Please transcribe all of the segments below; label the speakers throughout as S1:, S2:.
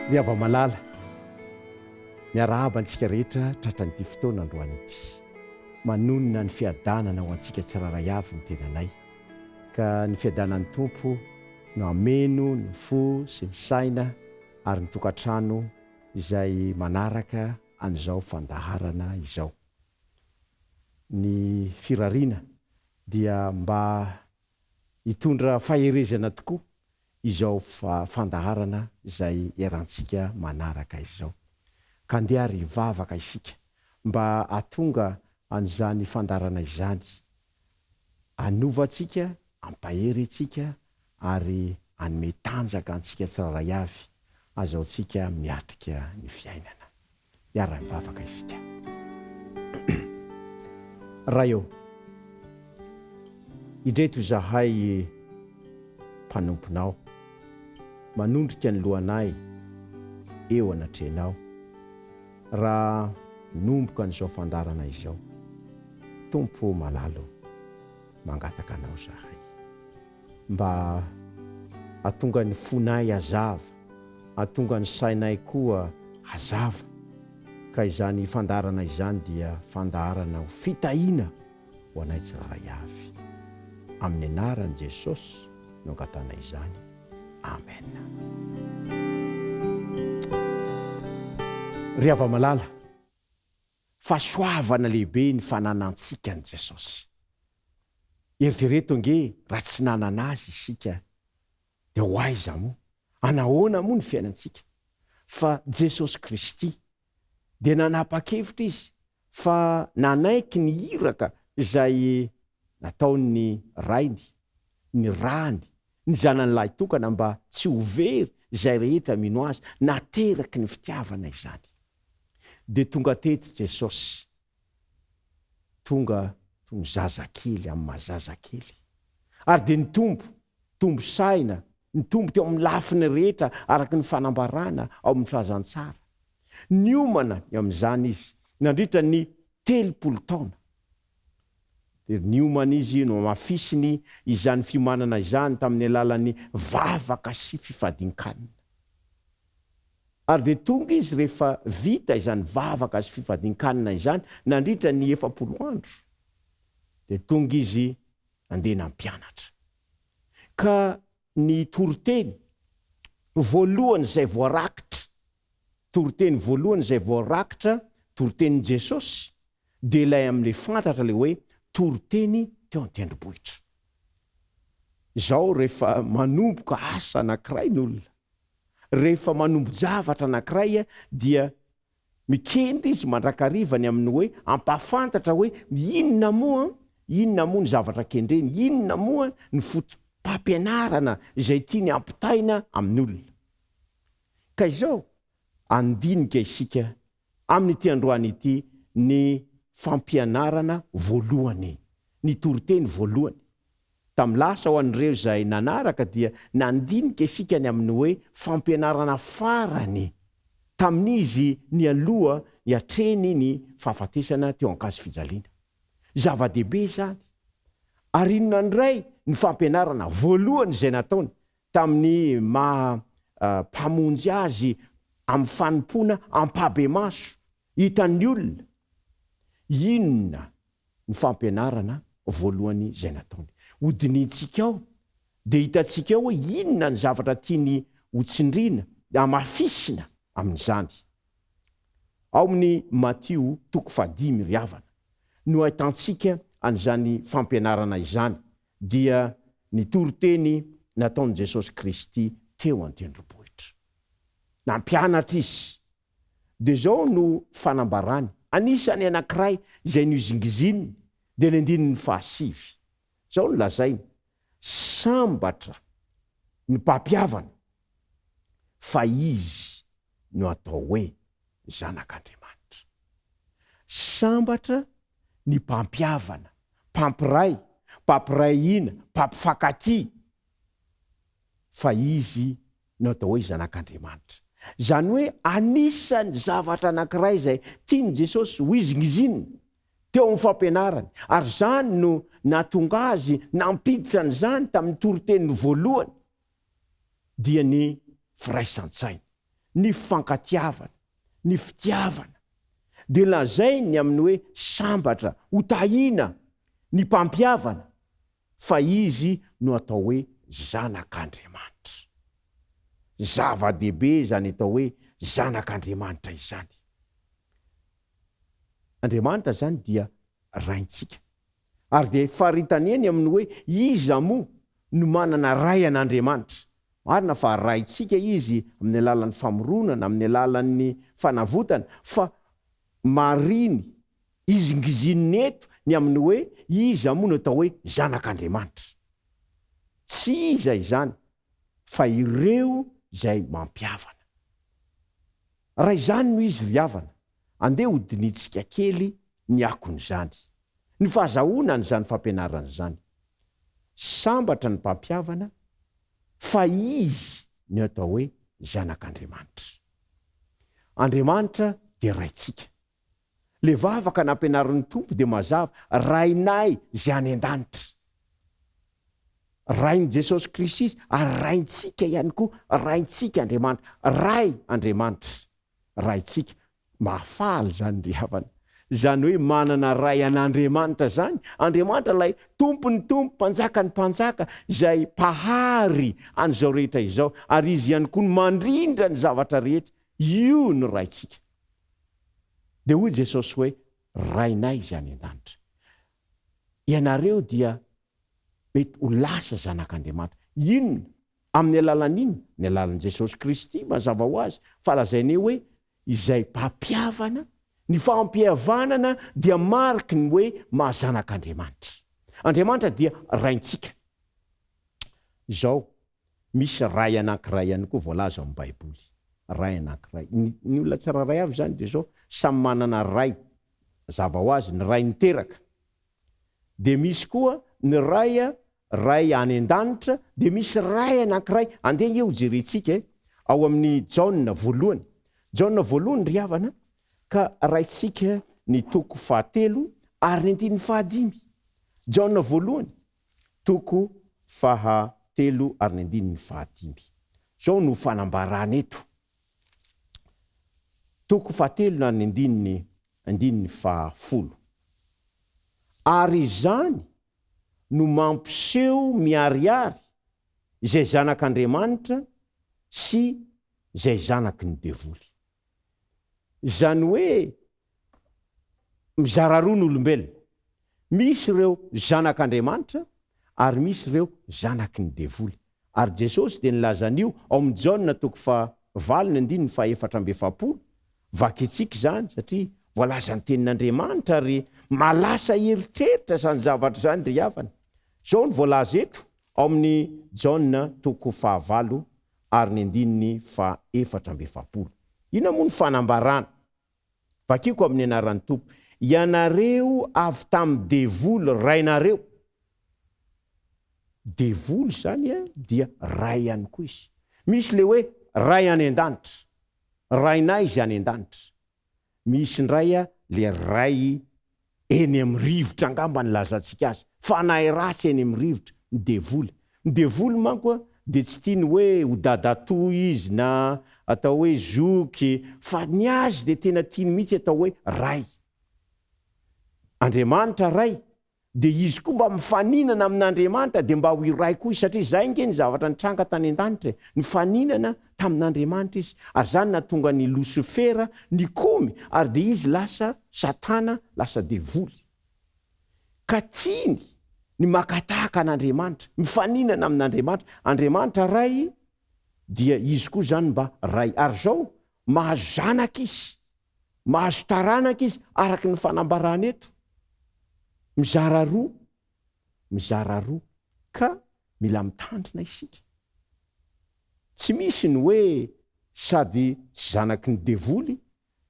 S1: Ry hava-malala, miarahaba antsika rehetra tratran'ity fotoana androany ity. Manonona ny fiadanana ho antsika tsirairay avy ny tenanay. Ka ny fiadanan'ny Tompo no hameno ny fo sy ny saina ary ny tokantrano izay manaraka an'izao fandaharana izao. Ny firariana dia mba hitondra faherezana tokoa izao fandaharana izay iarahantsika manaraka izao. Ka andeha ary hivavaka isika mba hahatonga an'izany fandaharana izany hanova antsika, hampahery antsika ary hanome tanjaka antsika tsirairay avy azahoantsika miatrika ny fiainana. Hiara-mivavaka isika. Ray ô, indreto izahay mpanomponao, manondrika ny lohanay eo anatrehanao raha nomboka an'izao fandaharana izao. Tompo malala ô, mangataka Anao izahay. Mba hahatonga ny fonay hazava, hahatonga ny sainay koa hazava, ka izany fandaharana izany dia fandaharana ho fitahiana ho anay tsirairay avy. Amin'ny anaran'i Jesosy no angatanay izany. Amen. Ry hava-malala, Fahasoavana lehibe ny fananantsika an'i Jesosy. Eritrereto ange raha tsy nanana Azy isika dia ho aiza moa? Anahoana moa ny fiainantsika? Fa Jesosy Kristy dia nanapa-kevitra Izy fa nanaiky ny iraka izay nataon'ny Rainy, ny Rany, ny Zanany lahitokana mba tsy ho very izay rehetra mino Azy, nateraky ny fitiavana izany. Dia tonga teto Jesosy, tonga toy ny zazakely amin'ny maha zazakely. Ary dia nitombo, nitombo saina, nitombo teo amin'ny lafiny rehetra araka ny fanambarana ao amin'ny filazantsara. Niomana ny amin'izany izy nandritra ny 30 taona. Dia niomana izy, nohamafisiny izany fiomanana izany tamin'ny alalan'ny vavaka sy fifadian-kanina. Ary dia tonga izy rehefa vita izany vavaka sy fifadian-kanina izany nandritra ny 40 andro, dia tonga izy nandeha nampianatra. Ka ny toriteny voalohany izay voarakitra, toriteny voalohany izay voarakitra, toritenin'i Jesosy, dia ilay amin'ilay fantatra ilay hoe toriteny teo an-tendrombohitra. Izao rehefa manomboka asa anankiray ny olona, Rehefa manombo-javatra anankiray dia mikendry izy mandrakariva ny amin'ny hoe hampahafantatra hoe inona moa, inona moa ny zavatra kendreny, inona moa ny foto-pampianarana izay tiany hampitaina amin'ny olona. Ka izao, handinika isika amin'ity androany ity ny fampianarana voalohany, ny toriteny voalohany. Tamin'ny lasa ho an'ireo izay nanaraka dia nandinika isika ny amin'ny hoe fampianarana farany tamin'izy nialoha niatreny ny fahafatesana teo an-kazofijaliana. Zava-dehibe izany. Ary inona indray ny fampianarana voalohany izay nataony tamin'ny maha Mpamonjy azy amin'ny fanompoana ampahibemaso hitan'ny olona? Inona ny fampianarana voalohany izay nataony? Hodinihintsika ao dia hitantsika eo hoe inona ny zavatra tiany hotsindriana, hamafisina amin'izany. Ao amin'ny Matio toko fahadimy ry havana no ahitantsika an'izany fampianarana izany dia ny toriteny nataon'i Jesosy Kristy teo an-tendrombohitra. Nampianatra Izy. Dia izao no fanambarany, anisan'ny anankiray izay nohizingizininy, dia ny andininy fahasivy. Izao no lazainy, Sambatra ny mpampihavana, fa izy no atao hoe zanak'Andriamanitra. Sambatra ny mpampihavana, mpampiray, mpampiray hina, mpampifankatia, fa izy no atao hoe zanak'Andriamanitra. Izany hoe anisan'ny zavatra anankiray izay tian'i Jesosy hohizingizinina teo amin'ny fampianarany, ary izany no nahatonga azy nampiditra an'izany tamin'ny toriteniny voalohany, dia ny firaisan-tsaina. Ny fifankatiavana, ny fitiavana. Dia lazainy ny amin'ny hoe sambatra, hotahiana ny mpampihavana, fa izy no atao hoe zanak'Andriamanitra. Zava-dehibe izany atao hoe zanak'Andriamanitra izany. Andriamanitra izany dia Raintsika. Ary dia faritaniany amin'ny hoe iza moa no manana Ray an'Andriamanitra. Marina fa Raintsika Izy amin'ny alalan'ny famoronana, amin'ny alalan'ny fanavotana, fa mariny izingizininy eto ny amin'ny hoe iza moa no atao hoe zanak'Andriamanitra. Tsy iza izany fa ireo izay mampihavana. Raha izany no izy ry havana, andeha hodinihintsika kely ny akon'izany, ny fahazahoana an'izany fampianarana izany. Sambatra ny mpampihavana fa izy no atao hoe zanak'Andriamanitra. Andriamanitra dia Raintsika. Le vavaka nampianarin'ny Tompo dia mazava, Rainay izay any an-danitra. Rain'i Jesosy Kristy Izy ary Raintsika ihany koa, Raintsika Andriamanitra, Ray Andriamanitra, Raintsika. Mahafaly izany ry havana, izany hoe manana Ray an'Andriamanitra izany, Andriamanitra ilay Tompon'ny tompo, Mpanjakan'ny mpanjaka, izay Mpahary an'izao rehetra izao, ary Izy ihany koa no mandrindra ny zavatra rehetra, io no Raintsika. Dia hoy Jesosy hoe, Rainay izay any an-danitra. Ianareo dia mety ho lasa zanak'Andriamanitra. Inona? Amin'ny alalan'inona? Ny alalan'i Jesosy Kristy, mazava ho azy, fa lazainay hoe izay mpampihavana, ny fampihavanana dia mariky ny hoe maha zanak'Andriamanitra. Andriamanitra dia Raintsika. Izao, misy Ray anankiray ihany koa voalaza ao amin'ny Baiboly. Ray anankiray. Ny, ny olona tsirairay avy izany dia izao, samy manana ray. Mazava ho azy, ny ray niteraka. Dia misy koa ny Ray Ray any an-danitra, dia misy Ray anankiray, andeha ange ho jerentsika e, ao amin'ny Jaona voalohany. Jaona voalohany ry havana, ka raintsika ny toko fahatelo ary ny andininy fahadimy. Jaona voalohany, toko fahatelo ary ny andininy fahadimy. Izao no fanambarana eto. Toko fahatelo na ny andininy andininy fahafolo. Ary izany no mampiseho miharihary izay zanak'Andriamanitra sy izay zanaky ny devoly. Izany hoe mizara roa ny olombelona. Misy ireo zanak'Andriamanitra ary misy ireo zanaky ny devoly. Ary Jesosy dia nilaza an'io ao amin'ny Jaona toko faha valo ny andininy faha 44, vakintsika izany satria voalazan'ny tenin'Andriamanitra ary mahalasa eritreritra izany zavatra izany ry havana. Izao no voalaza eto ao amin'ny Jaona toko faha valo ary ny andininy faha 44. Inona moa ny fanambarana? Vakiko amin'ny anaran'ny Tompo, ianareo avy tamin'ny devoly rainareo. Devoly izany dia ray ihany koa izy. Misy ilay hoe ray any an-danitra, rainay izay any an-danitra. Misy indray ilay ray Eny amin'ny rivotra angamba no ilazantsika azy. Fanahy ratsy eny amin'ny rivotra, ny devoly. Ny devoly manko dia tsy tiany hoe ho dadatoa izy na atao hoe zoky fa ny azy dia tena tiany mihitsy atao hoe ray. Andriamanitra ray dia izy koa mba mifaninana amin'Andriamanitra dia mba ho iray koa izy satria izay ange ny zavatra nitranga tany an-danitra e, nifaninana tamin'Andriamanitra izy ary izany nahatonga an'i Losifera nikomy ary dia izy lasa Satana, lasa devoly. Ka tiany ny maka tahaka an'Andriamanitra, mifaninana amin'Andriamanitra. Andriamanitra Ray dia izy koa izany mba Ray. Ary izao, mahazo zanaka izy, mahazo taranaka izy araka ny fanambarana eto. Mizara roa, mizara roa. Ka mila mitandrina isika. Tsy misy ny hoe sady tsy zanaky ny devoly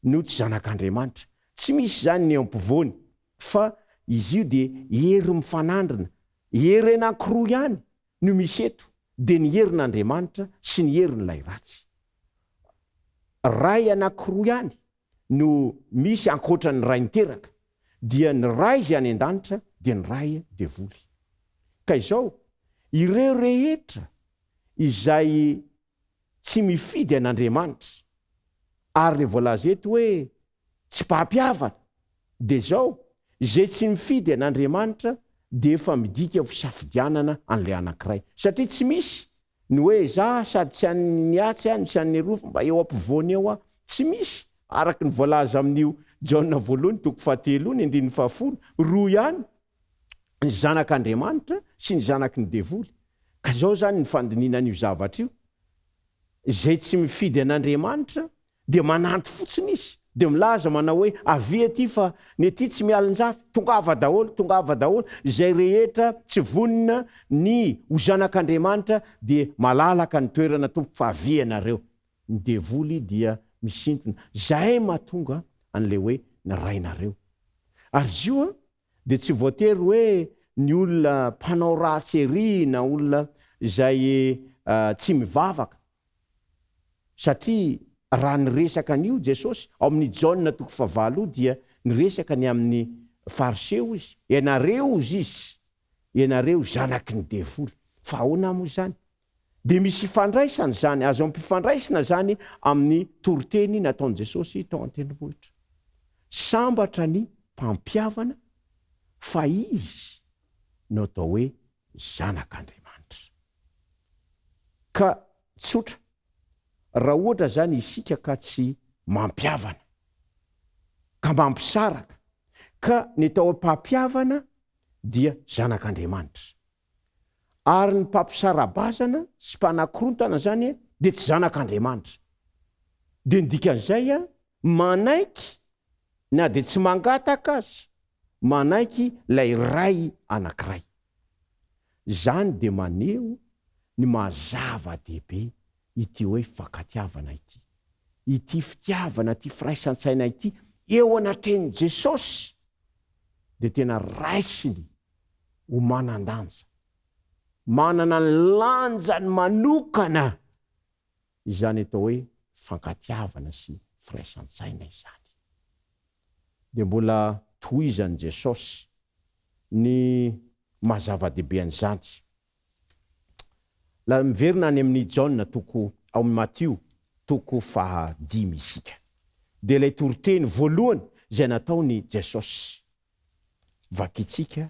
S1: no tsy zanak'Andriamanitra. Tsy misy izany ny eo ampovoany fa izy io dia hery mifanandrina. Hery anankiroa ihany no misy eto dia ny herin'Andriamanitra sy ny herin'ilay ratsy. Ray anankiroa ihany no misy ankoatra ny Ray niteraka, dia ny Ray izay any an-danitra dia ny Ray devoly. Ka izao, ireo rehetra izay tsy mifidy an'Andriamanitra. Ary le voalaza eto hoe tsy mpampihavana dia izao, izay tsy mifidy an'Andriamanitra dia efa midika ho fisafidianana an'ilay anankiray. Satria tsy misy ny hoe za sady tsy an'ny atsy aho no tsy an'ny eroa fa mba eo ampovoany eo aho. Tsy misy, araka ny voalaza amin'io Jaona voalohany toko fahatelo io ny andininy fahafolo, roa ihany ny zanak'Andriamanitra sy ny zanaky ny devoly. Ka izao izany ny fandinihina an'io zavatra io, izay tsy mifidy an'Andriamanitra dia mananty fotsiny izy, dia milaza manao hoe avia aty fa ny aty tsy mialin-jafy, tongava daholo, tongava daholo, izay rehetra tsy vonona ny ho zanak'Andriamanitra dia malalaka ny toerana tompoko fa avia ianareo. Ny devoly dia misintona, izay mahatonga an'ilay hoe ny rainareo. Ary izy io an, dia tsy voatery hoe ny olona mpanao ratsy ery na olona izay tsy mivavaka, satria raha niresaka an'io Jesosy, ao amin'ny Jaona toko fahavalo io dia niresaka ny amin'ny Fariseo izy, ianareo hozy izy, ianareo zanaky ny devoly. Fa ahoana moa izany? Dia misy ifandraisany izany, azo ampifandraisina izany amin'ny toriteny nataon'i Jesosy tao an-tendrombohitra. Sambatra ny mpampihavana fa izy no atao hoe zanak'Andriamanitra. Ka tsotra, raha ohatra izany isika ka tsy mampihavana, ka mampisaraka, ka ny atao hoe mpampihavana dia zanak'Andriamanitra. Ary ny mpampisara-bazana sy mpanakorontana izany dia tsy zanak'Andriamanitra. Dia ny dikan'izay, manaiky na dia tsy mangataka aza, manaiky ilay Ray anankiray. Izany dia maneho ny maha zava-dehibe ity hoe fankatiavana ity. Ity fitiavana, ity firaisan-tsaina ity eo anatrehan'i Jesosy dia tena raisiny ho manan-danja. Manana ny lanjany manokana izany atao hoe fankatiavana sy firaisan-tsaina izany. Dia mbola tohizan'i Jesosy ny maha zava-dehibe an'izany. La miverina any amin'ny Jaona toko ao amin'ny Matio toko fahadimy isika. Dia ilay toriteny voalohany izay nataon'i Jesosy. Vakintsika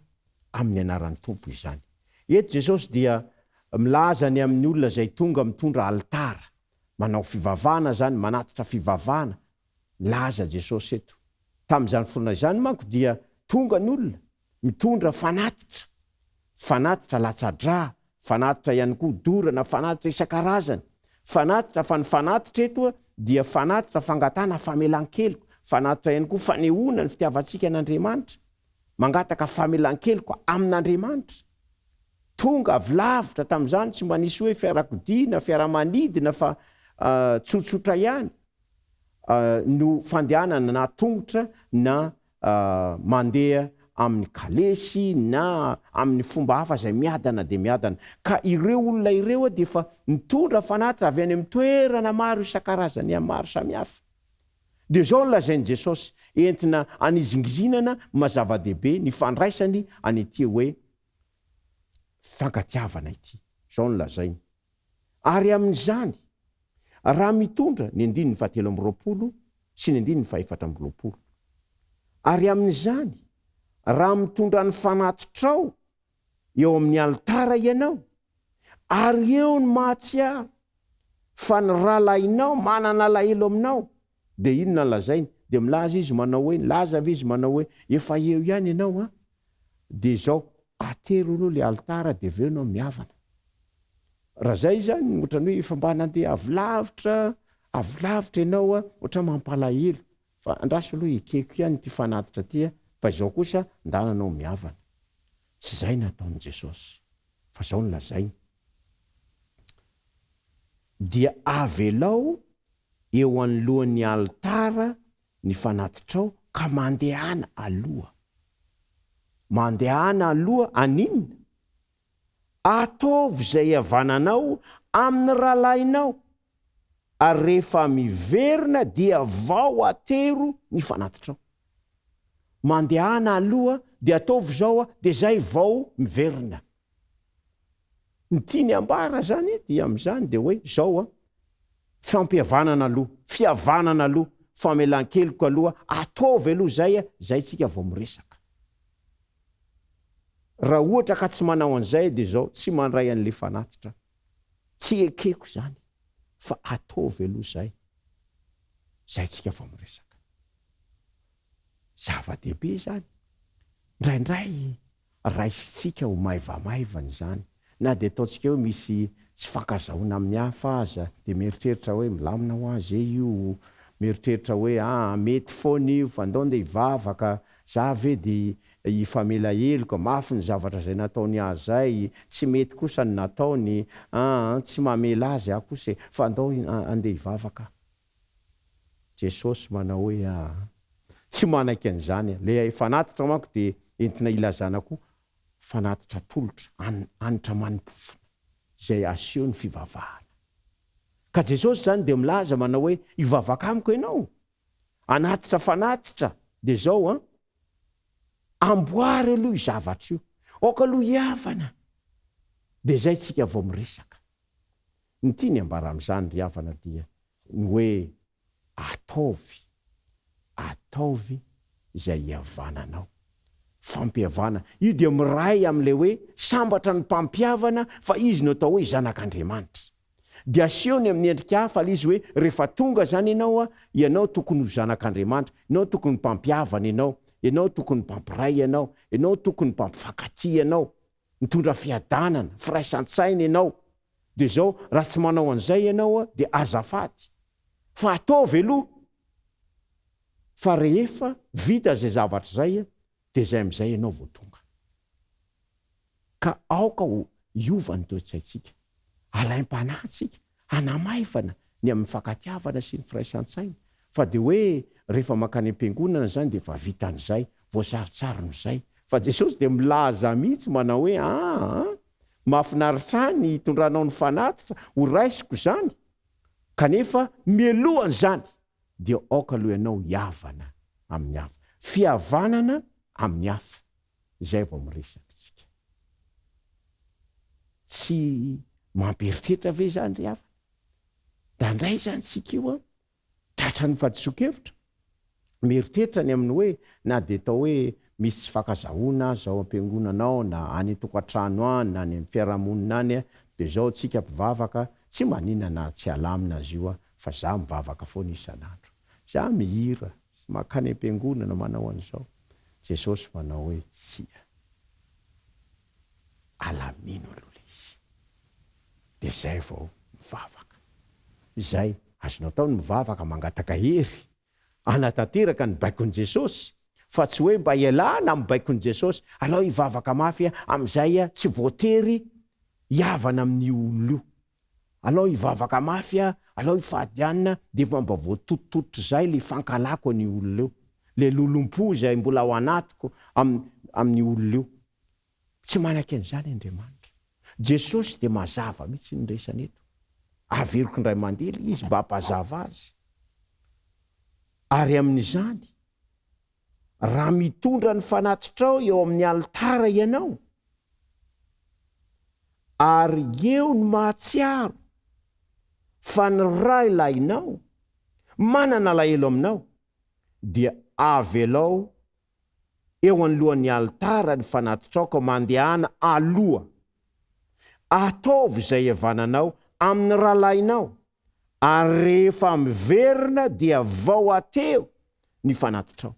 S1: amin'ny anaran'ny Tompo izany. Eto Jesosy dia milaza ny amin'ny olona izay tonga mitondra alitara, manao fivavahana izany, manatitra fivavahana. Milaza Jesosy eto. Tamin'izany fotoana izany manko dia tonga ny olona mitondra fanatitra, fanatitra latsa-drà, fanatitra ihany koa dorana, fanatitra isan-karazany. Fanatitra, fa ny fanatitra eto dia fanatitra fangatahana famelan-keloka, fanatitra ihany koa fanehoana ny fitiavantsika an'Andriamanitra, mangataka famelan-keloka amin'Andriamanitra. Tonga avy lavitra tamin'izany, tsy mba nisy hoe fiarakodia na fiaramanidina fa tsotsotra ihany no fandehanana na tongotra na mandeha amin'ny kalesy na amin'ny fomba hafa izay miadana dia miadana. Ka ireo olona ireo dia efa nitondra fanatitra avy any amin'ny toerana maro isan-karazany maro samihafa. Dia izao no lazain'i Jesosy, entina hanizingizinana ny maha zava-dehibe ny fandraisany an'ity hoe fankatiavana ity. Izao no lazainy. Ary amin'izany, raha mitondra, ny andininy fahatelo amby roapolo sy ny andininy fahefatra amby roapolo. Ary amin'izany, raha mitondra ny fanatitrao eo amin'ny alitara ianao, ary eo no mahatsiaro fa ny rahalahinao manana alahelo aminao, dia inona no lazainy? Dia milaza izy manao hoe, nilaza ve izy manao hoe, efa eo ihany ianao an? Dia izao, atero aloha ilay alitara dia avy eo ianao mihavana. Raha izay izany, ohatran'ny hoe efa mba nandeha avy lavitra, avy lavitra ianao an, ohatran'ny mampalahelo. Fa andraso aloha ekeko ihany ity fanatitra ity an, fa izao kosa ndana anao mihavana. Tsy izay no ataon'i Jesosy, fa izao no lazainy, Dia avelao eo anoloan'ny alitara ny fanatitrao ka mandehana aloha. Mandehana aloha haninona? Ataovy izay hihavananao amin'ny rahalahinao, ary rehefa miverina dia vao atero ny fanatitrao. Mandehana aloha dia ataovy izao dia izay vao miverina. Ny tiany ambara zany dia amin'izany dia hoe zao an, Fampihavanana aloha, fihavanana aloha, famelan-keloka aloha, ataovy aloha izay, izay tsika vao miresaka. Raha ohatra ka tsy manao an'izay dia izao, tsy mandray an'ilay fanatitra. Tsy ekeko izany fa ataovy aloha izay, izay tsika vao miresaka. Zava-dehibe izany. Indraindray raisintsika ho maivamaivana izany, na dia ataontsika hoe misy tsy fankazahoana amin'ny hafa aza, dia mieritreritra hoe milamina ho azy e io, mieritreritra hoe aa mety foana io fa ndao ndeha hivavaka, za ve dia hifamela heloka, mafy ny zavatra izay nataony ahy izay, tsy mety kosa ny nataony, aa tsy mamela azy aho kosa e, fa ndao andeha hivavaka aho. Jesosy manao hoe aa. Tsy manaiky an'izany aho. Ilay fanatitra manko dia entina ilazana koa fanatitra atolotra, hanitra mani-pofona, izay aseho ny fivavahana. Ka Jesosy izany dia milaza manao hoe hivavaka amiko ianao? Hanatitra fanatitra dia izao an, amboary aloha io zavatra io, aoka aloha hihavana, dia izay tsika vao miresaka. Ny tiany ambara amin'izany ry havana dia ny hoe ataovy, ataovy izay hihavananao. Fampihavana, io dia miray amin'ilay hoe sambatra ny mpampihavana fa izy no atao hoe zanak'Andriamanitra. Dia asehony amin'ny endrika hafa ilay izy hoe rehefa tonga izany ianao, ianao tokony ho zanak'Andriamanitra, ianao tokony mpampihavana ianao, ianao tokony mpampiray ianao, ianao tokony mpampifankatia ianao, mitondra fiadanana, firaisan-tsaina ianao, dia izao, raha tsy manao an'izay ianao dia azafady fa ataovy aloha fa rehefa vita izay zavatra izay dia izay amin'izay ianao vao tonga. Ka aoka ho hiova ny toe-tsaintsika, alaim-panahy tsika hanamaivana ny amin'ny fankatiavana sy ny firaisan-tsaina fa dia hoe rehefa mankany am-piangonana izany dia efa vita an'izay, voasarontsarona izay. Fa Jesosy dia milaza mihitsy manao hoe aa, mahafinaritra ahy ny hitondranao ny fanatitra, ho raisiko izany, kanefa mialohan'izany dia aoka aloha ianao hihavana amin'ny hafa. Fihavanana amin'ny hafa. Izay vao miresaka tsika. Tsy mampieritreritra ve izany ry havana? Ndraindray izany tsika io an, tratran'ny fahadisoan-kevitra, mieritreritra ny amin'ny hoe na dia atao hoe misy tsy fankazahoana aza ao am-piangonana ao na any an-tokantrano any na any amin'ny fiarahamonina any dia izao tsika mpivavaka tsy maninona na tsy alamina azy io fa za mivavaka foana isan'andro. Za mihira sy mankany am-piangonana manao an'izao. Jesosy manao hoe tsia. Alamino aloha ilay izy. Dia izay vao mivavaka. Izay, azonao atao ny mivavaka mangataka hery hanatanteraka ny baikon'i Jesosy, fa tsy hoe mba hialana amin'ny baikon'i Jesosy. Alao hivavaka mafy amin'izay tsy voatery hihavana amin'io olona io. Alao hivavaka mafy aho, alao hifady hanina, dia efa mba voatototototr'izay ilay fankahalako an'io olona io, ilay lolompo izay mbola ao anatiko amin'io olona io. Tsy manaiky an'izany Andriamanitra. Jesosy dia mazava mihitsy ny resany eto. Averiko indray mandeha ilay izy mba hampazava azy. Ary amin'izany, Raha mitondra ny fanatitrao eo amin'ny alitara ianao, ary eo no mahatsiaro fa ny rahalahinao manana alahelo aminao, dia avelao eo anoloan'ny alitara ny fanatitrao ka mandehana aloha. Ataovy izay hihavananao amin'ny rahalahinao, ary rehefa miverina dia vao atero ny fanatitrao.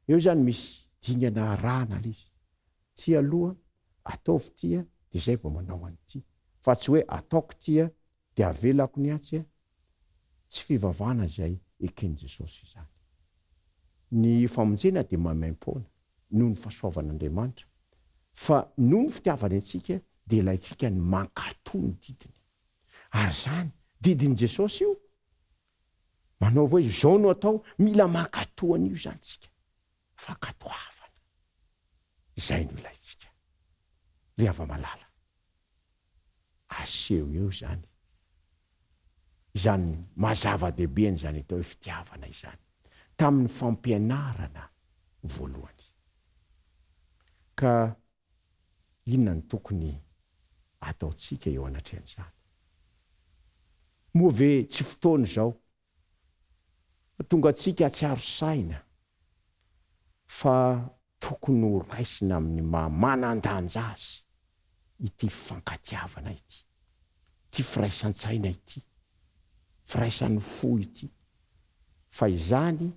S1: Eo izany misy dingana arahana ilay izy. Ty aloha ataovy ty dia izay vao manao an'ity. Fa tsy hoe ataoko ty dia avelako ny atsy. Tsy fivavahana izay eken'i Jesosy izany. Ny famonjena dia maimaimpoana noho ny fahasoavan'Andriamanitra. Fa noho ny fitiavany antsika dia ilaintsika ny mankatò ny didiny. Ary izany, didin'i Jesosy io. Manaova hoe izao no atao, mila mankatò an'io izany isika. Fankatoavana. Izay no ilaintsika. Ry hava-malala, aseho eo izany, izany maha zava-dehibe an'izany atao hoe fitiavana izany, tamin'ny fampianarana voalohany. Ka Inona no tokony hataontsika eo anatrehan'izany? Moa ve tsy fotoana izao hahatonga antsika hahatsiaro saina fa tokony ho raisina amin'ny maha manan-danja azy ity fifankatiavana ity, ity firaisan-tsaina ity, firaisan'ny fo ity, fa izany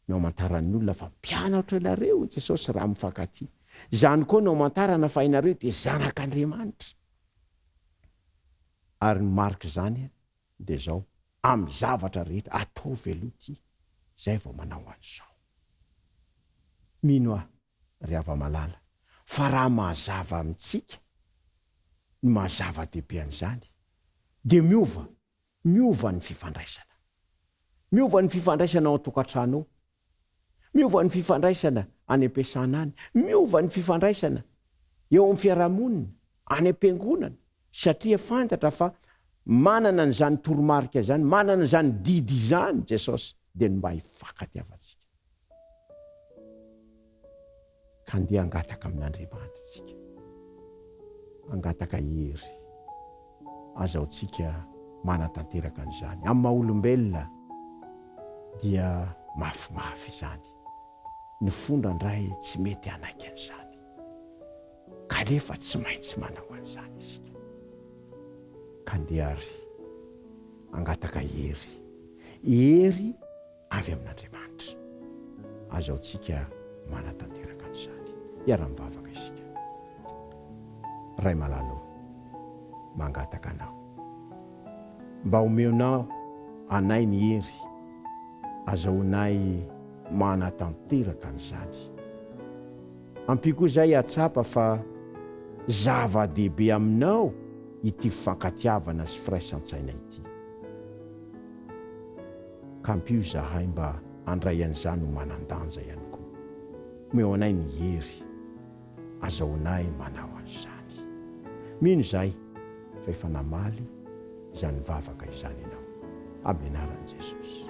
S1: no amantaran'ny olona fa mpianatro ianareo i Jesosy raha mifankatia. Izany koa no amantarana fa ianareo dia zanak'Andriamanitra. Ary ny marik'izany dia izao, amin'ny zavatra rehetra, ataovy aloha ity, izay vao manao an'izao. Mino aho, ry hava-malala, fa raha mazava amintsika ny maha zava-dehibe an'izany, dia miova, miova ny fifandraisana. Miova ny fifandraisana ao an-tokantrano ao. Miova ny fifandraisana any am-piasana any. Miova ny fifandraisana eo amin'ny fiarahamonina, any am-piangonana, satria fantatra fa manana an'izany toromarika izany, manana an'izany didy izany Jesosy, dia ny mba hifankatiavantsika. Ka andeha hangataka amin'Andriamanitra isika, hangataka hery azahoantsika manatanteraka an'izany. Amin'ny maha olombelona dia mafimafy izany, ny fo indraindray tsy mety hanaiky an'izany, kanefa tsy maintsy manao an'izany isika. Ka andeha ary hangataka hery, hery avy amin'Andriamanitra. Azahoantsika manatanteraka an'izany. Hiara-mivavaka isika. Ray malala ô, mangataka Anao, mba omeonao anay ny hery azahoanay manatanteraka an'izany. Ampio koa izahay hahatsapa fa zava-dehibe Aminao ity fifankatiavana sy firaisan-tsaina ity. Ka ampio izahay mba handray an'izany ho manan-danja ihany koa. Omeo anay ny hery azahoanay manao an'izany. Mino izahay fa efa namaly izany vavaka izany Ianao. Amin'ny anaran'i Jesosy.